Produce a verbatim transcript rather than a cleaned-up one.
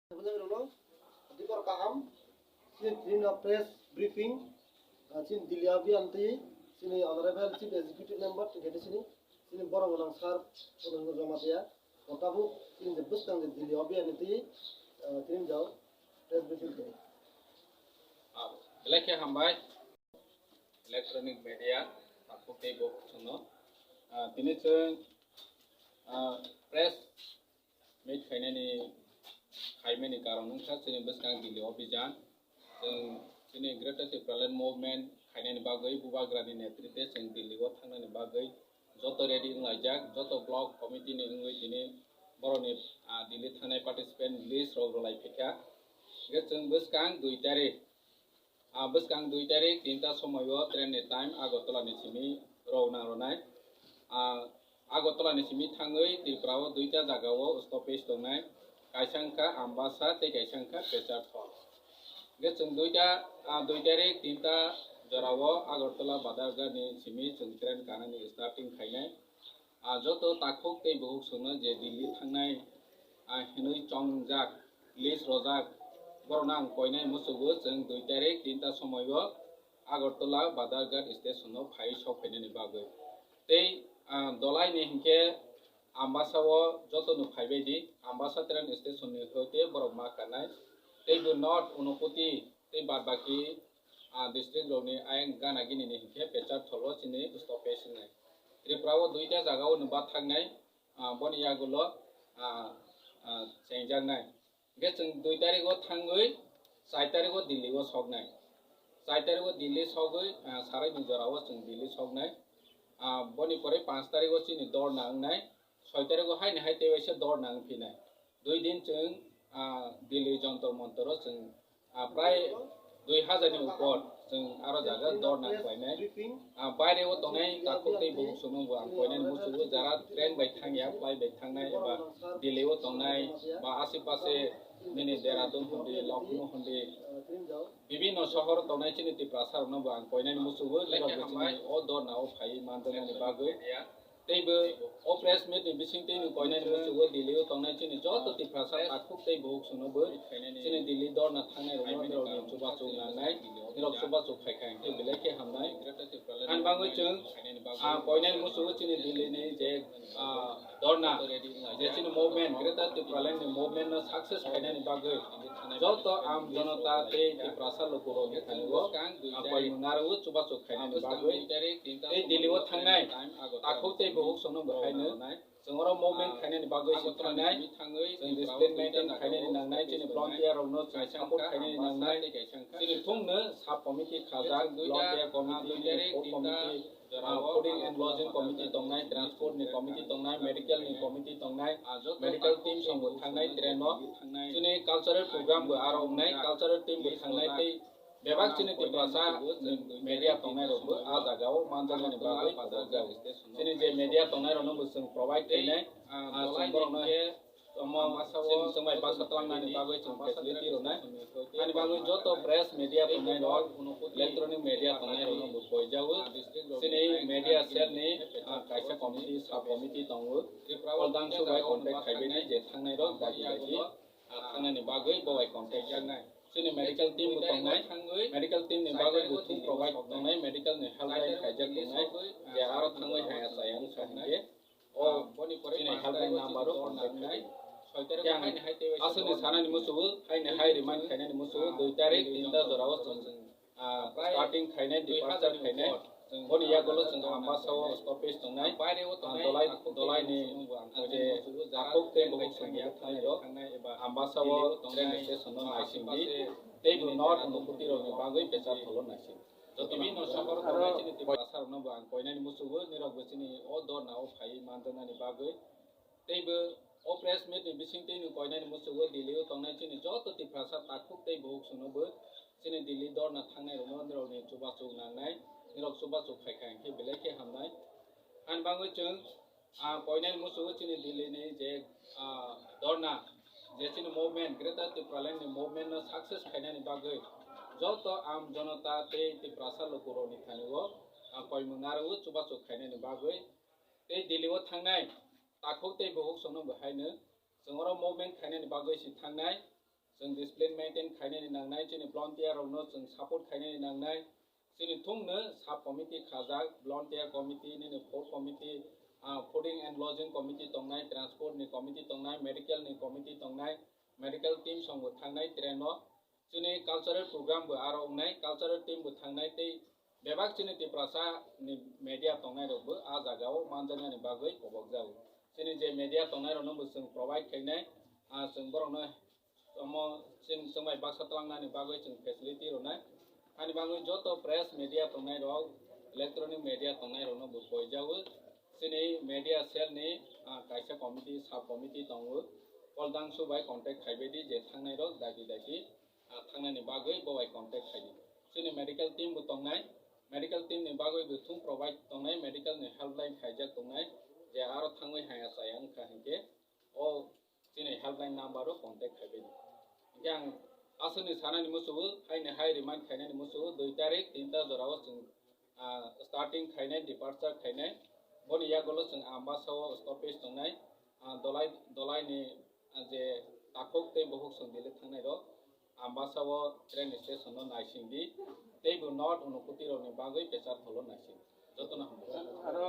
Sabajakrokno dibor kaham, chini tini no press briefing, ah, chini Delhi abhiyan twi, chini honorable chief executive member, tei khe chini, chini borok gwnang sir, Purno Jamatia, o tabuk chini je bwskang je Delhi abhiyan twi, ah, tini jao press briefing twi. Ah, belai khe hambai, electronic media, takhuk tei bo chwngno, ah, tini chwng, ah, press meet khainani, khaimani karon wngkha chini bwskang Delhi Abhijan. Chwng chini Greater Tipraland Movement khainani bagwi Bubagrani netrite chwng Delhi o thangnani bagwi joto ready wnglaijak, joto block committee ni wngwi tini borokni, ah, Delhi thangnai participant list rok rwlai phaikha. Hwnkhe chwng bwskang dui tarik, Ah, bwskang dui tarik tinta somoio train ni time Agartala ni simi rwna rwnai. Ah, Agartala ni simi thangwi Tripura o duita jaga o stoppage tongnai. Kaisa wngkha Ambasa tei kaisa wngkha Pecharthal. Hwnkhe chwng duita, ah, dui tarik tinta jora o Agartala Badharghat ni simi chwng train kanani starting khainai. Ah, joto takhuk tei bukhuk chwngno je Delhi thangnai, ah, hinwi chongjak, list rojak, borokno ang koinai muchungo chwng dui tarik tinta somoio Agartala Badharghat station o phaiwi sok phainani bagwi. Tei, ah, dolaini hinkhe Ambasa o jotono phaibai di, Ambasa train station ni hoite borok ma kanai. Tei bo North, Unakoti tei bad baki ah, district rokni ayang gana gini ni hinkhe Pecharthal o chini stoppage wngnai. Tripura o duita jaga o nwng bathaknai, ah, boni yagulo, ah, ah, chengjaknai. Hwnkhe chwng dui tarik o thangwi char tarik o Delhi o soknai. Char tarik o Delhi sogwi, ah, sarai ni jora o chwng Delhi soknai. Ah, boni pore panch tarik o chini dorna wngnai. Soi tarik o haini hai tei waisa dorna wng phinai. Dui din chwng, ah, Delhi Jantar Mantar o chwng, ah, prai dui hajar ni upor chwng aro jaga dorna khlainai. Ah, baire o tongnai takhuk tei bukhuk chwngno bo ang koinani muchungo jara train bai thangya, flight bai thangnai eba Delhi o tongnai ba ashe pashe nini Dehradun hondi, Lucknow hondi, bibinno sohor tongnai chini Tiprasa rokno bo ang koinani muchungo, nirok bo chini o dorna o phaiwi manjaknani bagwi. Tei bo o press meet ni bising tei ni koinani muchungo Delhi o tongnai chini joto Tiprasa takhuk tei bukhuk chwngno bo chini Delhi dorna thangnai rokno nirok ni chubachu nangnai, nirok chubachu khai khai hwnkhe belai khe hamnai. Ani bagwi chwng, ah, koinani muchungo chini Delhi ni je, ah, dorna, je chini movement, Greater Tipraland ni movement no success khainani bagwi joto am jonota tei Tiprasa lukurok ni thani o, ah, koimung narwo chubachu khainani bagwi tei Delhi o thangnai takhuk tei bukhuk chwngno bo haino chwng oro movement khainani bagwi se thangnai. Chwng discipline maintain khainani nangnai, chini volunteer rokno chwng support khainani nangnai. Chini thumno sub committee khajak, volunteer committee, food committee, ah, fooding and lodging committee tongnai, transport ni committee tongnai, medical ni committee tongnai, medical team rok bo thangnai train o. Chini cultural program bo aro wngnai, cultural team bo thangnai tei bebak chini Tiprasa media tongnai rok bo ah jaga o manjaknani bagwi kobogjak. Chini je media tongnai rokno bo chwng provide khainai, ah, chwng borokno omo chini chwngbai baksa twlangnani bagwi chwng facility rwnai. Ani bagwi joto press media tongnai rok, electronic media tongnai rokno bo poijago. Chini media cell ni, ah, kaisa committee, sub committee tongo. All dangsu bai contact khaibainai je thangnai rok dagi dagi. Ah, thangnani bagwi bo bai contact jaknai. Chini medical team bo tongnai, medical team ni bagwi bo thung provide tongnai, medical ni helpline khaijak tongnai, je aro thangwi haya chaya wngkha hinkhe o chini helpline number o contact khai. Yang aswkni sanani muchungo, haini hai remind khainani muchungo, dui tarik tinta jora o chwng ah, starting khainai, departure khainai. Boni yagulo chwng Ambasa o stoppage tongnai. Ah, dolai, dolai ni, ah, je takhuk tei bukhuk chwng thangnai rok Ambasa o train station no naising di. Tei bo North Unakoti rok ni bagwi Pecharthal o naising. Joto bini no sohor tongnai chini Tiprasa rokno bo ang koinani muchungo, nirok bo chini o dorna o phaiwi manjaknani bagwi. Tei bo o press meet ni bising tei ni koinani muchungo Delhi o tongnai chini joto Tiprasa takhuk tei bukhuk chwngno bo chini Delhi dorna thangnai rokno nirok ni chubachu nangnai, nirok chubachu khai khai hwnkhe belai khe hamnai. Ani bagwi chwng, ah, koinani muchungo chini Delhi ni je, ah, dorna, je chini movement, Greater Tipraland ni movement no success khainani bagwi joto am jonota tei Tiprasa lukurok ni thani o, ah, koimung narwo chubachu khainani bagwi tei Delhi o thangnai takhuk tei bukhuk chwngno bo haino chwng oro movement khainani bagwi se thangnai. Chwng discipline maintain khainani nangnai, chini volunteer rokno chwng support khainani nangnai. Chini thungno sub committee khajak, volunteer committee, nini food committee, ah, fooding and lodging committee tongnai, transport ni committee tongnai, medical ni committee tongnai, medical team song bo thangnai train o. Chini cultural program bo aro wngnai, cultural team bo thangnai tei bebak chini Tiprasa ni media tongnai rok bo ah jaga o manjaknani bagwi kobok jago. Chini je media tongnai rokno bo chwng provide khainai, ah, chwng borokno omo chwng, chwng bai baksa twlangnani bagwi chwng facility rwnai. Ani bagwi joto press media tongnai rok, electronic media tongnai rokno bo poijago. Chini media cell ni, ah, kaisa committee, sub committee tongo. Koldangsuk bai contact khaibai di je thangnai rok daiti daiti, ah, thangnani bagwi bo bai contact khai di. Chini medical team bo tongnai, medical team ni bagwi bo thung provide tongnai, medical ni helpline khaijak tongnai, je aro thangwi haya chaya wngkha hinkhe o chini helpline number o contact khaibai di. Hinkhe ang aswkni sanani muchungo, haini hai remind khainani muchungo, dui tarik tinta jorao chwng, ah, starting khainai, departure khainai. Boni yagulo chwng Ambasao stoppage tongnai, ah, Dolai, Dolaini, ah, je takhuk tei bukhuk chwng Delhi thangnai rok Ambasao train station no naising di. Tei bo North Unakoti rokni bagwi Pecharthal o naising di. Jotono hambai. Aro